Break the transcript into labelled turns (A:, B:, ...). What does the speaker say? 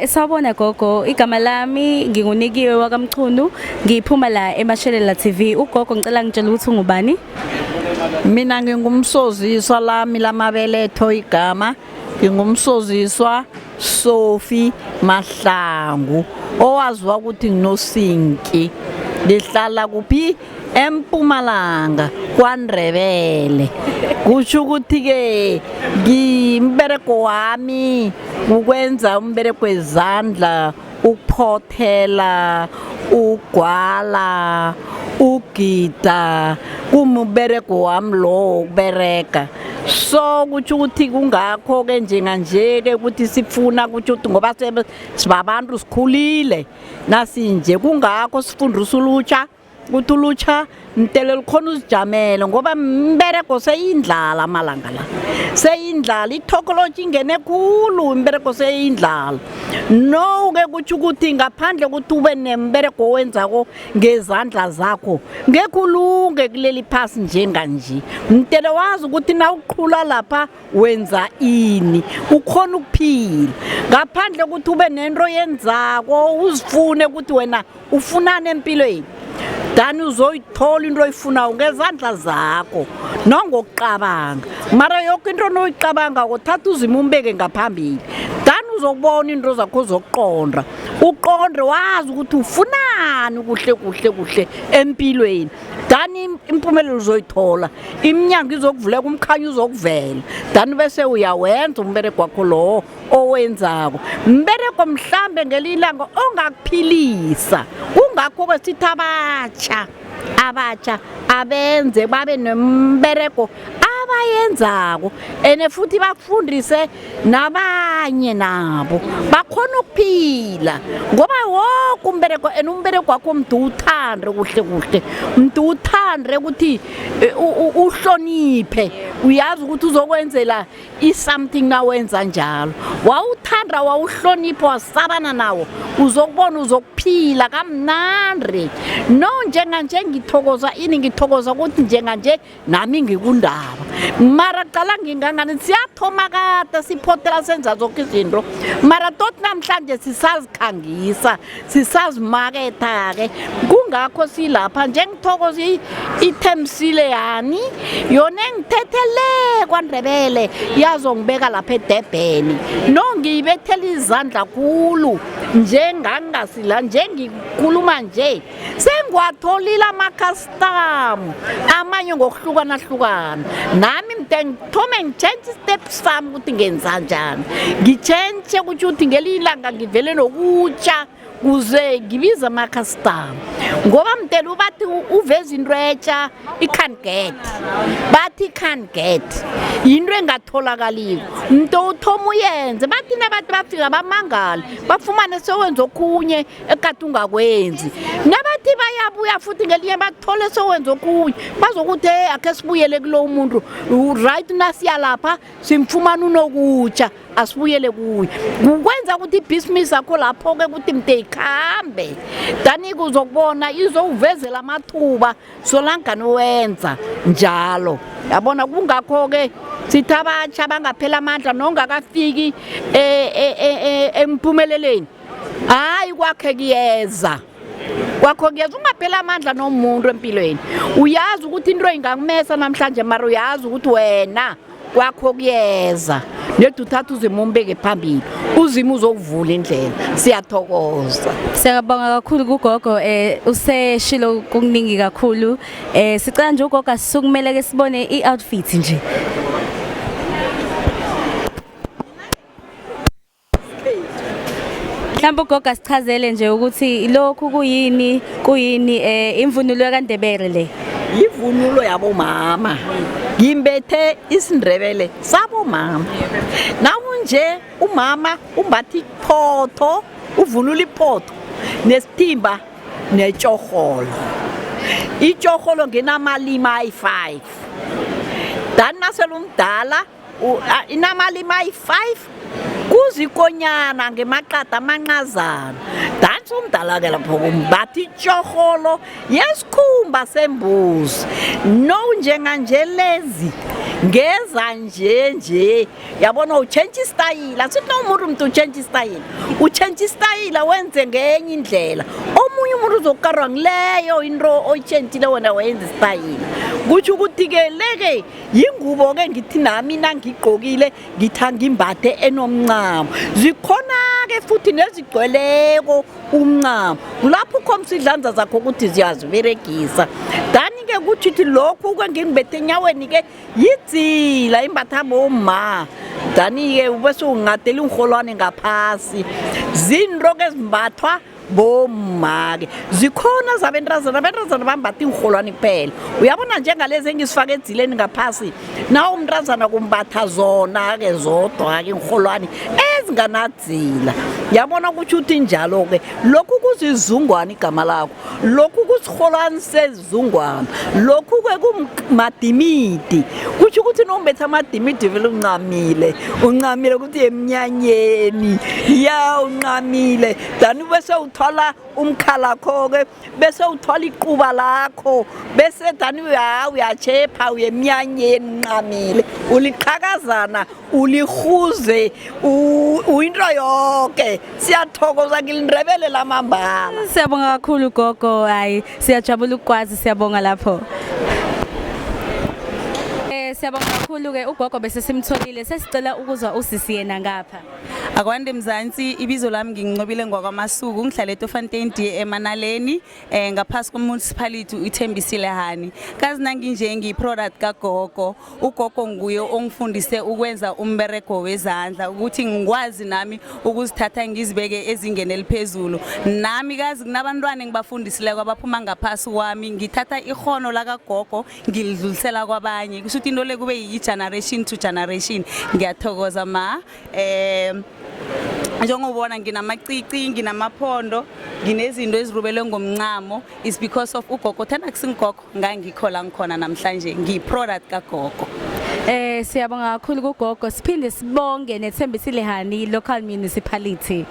A: Sawubona gogo, igama lami ngingunikiwe wakaMchunu, ngiphuma la eMashelela TV. Ugogo ngicela ngitshela ukuthi ungubani?
B: Mina ngingumsoziswa lami lamabeletho igama ngingumsoziswa Sophie Mahlangu owaziwa ukuthi nginosinki ngihlala kuphi eMpumalanga kwaNdebele kusho ukuthi-ke ngimbereko wami ukwenza umbereko wezandla ukuphothela ugwala ugida kumuberego wami lowo ukuberega so kutsho ukuthi kungakho-ke njenganje-ke ukuthi sifuna kutsho ukuthi ngoba sibabantu sikhulile nasinje kungakho sifundisa ulutsha ukuthi ulutsha mtele lukhona uzijamele ngoba mberego seyindlala amalanga la seyindlala ithokoloji ingene khulu imberego seyindlala no-ke kutsho ukuthi ngaphandle ukuthi ube nemberego owenzako ngezandla zakho ngekho ulunge kuleli phasi njenganje mtele wazi ukuthi nawuqhula lapha wenza ini ukhona ukuphila ngaphandle ukuthi ube nento yenzako uzifune ukuthi wena ufunani empilweni dani uzoyithola into oyifunayo ngezandla zakho nongokucabanga mara yoke into noyicabangako thatha uzima umbeke ngaphambili dani uzokubona into zakho zokuqonda uqonde wazi ukuthi ufunani kuhle kuhle kuhle empilweni dani impumelelo uzoyithola iminyango izokuvuleka umkhanyo uzokuvela dani bese uyawenza umberego wakho lowo owenzako mberego mhlambe ngelinye ilanga ongakuphilisa kungakho-ke sithi abatsha abatsha abenze babe nomberego abayenzako ene futhi bafundise nabanye nabo bakhona ukuphila ngoba woke umberego and umberego wakho mntu uthande kuhle kuhle mntu uthande ukuthi eh, uhloniphe uyazi ukuthi uzokwenzela i-something nawenza njalo wawuthanda wawuhlonipha wasabana nawo uzokubona uzokuphila kamnandi no njenganje ngithokoza ini ngithokoza ukuthi njenganje nami ngikundaba mara cala ngingangani siyathoma kade siphotela senza zonke izinto mara toti namhlanje sisazikhangisa sisazimaketha-ke kungakho silapha njengithokoza ithemsile yani yona engithethe le kwandebele yazongibeka lapha edebheni no ngiyibethela izandla khulu njengangasila njengikhuluma nje sengiwatholile amakhasitamu amanye ngokuhlukanahlukana nami mde ngithome ngitshentshe istep sami ukuthi ngenza njani ngitshentshe kutho ukuthi ngelinye ilanga ngivele nokutsha kuze ngibize amakhasitama ngoba mdela ubathi uveza into etsha i-can get bathi i-can get yinto engatholakaliko mntu uthoma uyenze bathi nabantu bafika bamangale bafumane sewenza okhunye ekade ungakwenzi nabathi bayabuya futhi ngelinye bathole sewenza okunye bazokuthi hey akhe sibuyele kulo muntu right nasiya lapha simfumana unokutsha asibuyele kuye kukwenza ukuthi ibhizinisi yakho lapho-ke ukuthi mde ikhambe danike uzokubona izowuvezela amathuba solangani wenza njalo yabona kungakho-ke sithi abatsha bangaphela amandla nongakafiki e, e, e, empumeleleni hayi kwakhe kuyeza kwakho kuyeza ungaphela amandla nomuntu empilweni uyazi ukuthi into ingakumesa namhlanje mara uyazi ukuthi wena kwakho kuyeza nedi uthatha uzima umbeke phambili uzima uzokuvula indlela siyathokoza
A: siyabonga kakhulu kugogo eh useshilo kuningi kakhulu eh sicela nje ugogo asisukumele ke sibone i-outfit nje Mhlawumbe ugogo asichazele nje ukuthi lokhu kuyini kuyini eh imvunulo kaNdebele le.
B: Ivunulo yabomama. Ngimbethe isiNdebele sabomama. Nawunje umama umbatha iphotho, uvunula iphotho nesithimba netjorholo. Itjorholo ngenamalimi ayi-5. Dani nasele umdala inamalimi ayi-5 kuzikonyana ngemaqada amanqazana dansi umdala-ke lapho kumbatha itshorholo yesikhumba sembuzi no njenganje lezi Ngeza nje nje, yabona utshentsha isitayila. Sithi na umuntu mntu utshentsha isitayila, utshentsha isitayila wenze ngenye indlela. Omunye umuntu uzokukarwa ngileyo into oyitshentshile wena wayenza isitayila. Kutsho ukuthi-ke le-ke yingubo-ke ngithi nami nangigqokile ngithi angimbathe enomncamo. Zikhona-ke futhi nezigcweleko umncamo, kulapho ukhombisa idlanza zakho ukuthi ziyaziberegisa. Dani-ke kutsho ukuthi lokhu ke ngingibethe enyaweni-ke yidzila imbatha bomma. Dani-ke bese ungadela iinrholwane ngaphasi, zinto-ke ezimbathwa bomma-ke. Zikhona zabentazana, abentazana bambatha iinrholwane kuphela. Uyabona njengalezi engizifake edzileni ngaphasi, na umntazana kumbatha zona-ke zodwa-ke iinrholwane ezinganadzila. Yabona kutho ukuthi njalo-ke lokhu kuzizungwana igama lakho, lokhu kusirholwane sezizungwana, lokhu-ke kumadimidi. Kutho ukuthi nombetha amadimidi vele uncamile, uncamile ukuthi emnyanyeni ya uncamile. Dani bese uthola umkhalakho-ke, bese uthola iquba lakho, bese dani uyachepha uye emnyanyeni uncamile, uliqhakazana ulihuze uyinto yonke. Siyathokoza ngilindrebele lamambala.
A: Siyabonga kakhulu gogo, hayi siyajabula ukukwazi, siyabonga lapho. Siyabonga kakhulu ke ugogo bese simtholile, sesicela ukuzwa usisi yena ngapha.
C: Akwande Mzansi, ibizo lami nginqobile ngwakwamasuku, ngihlala eTofontein D eManaleni, ngaphasi komunicipality uThembisile Hani. Kazi nanginje ngiyiproduct kagogo, ugogo nguye ongifundise ukwenza umberego wezandla ukuthi ngikwazi nami ukuzithatha ngizibeke ezingeni eliphezulu. Nami kazi kunabantwana engibafundisileko abaphuma ngaphasi kwami, ngithatha ikghono lakagogo ngilidlulisela kwabanye. Kusho ukuthi into le kube yi-generation to generation. Ngiyathokoza ma. Njengobona nginamacici, nginamaphondo, nginezinto ezirubelwe ngomncamo, is because of ugogo. Thanda kusingogo ngangikho la ngikhona namhlanje, ngiyi-product kagogo.
A: Siyabonga kakhulu kugogo, siphinde sibonge neThembisile Hani Local Municipality.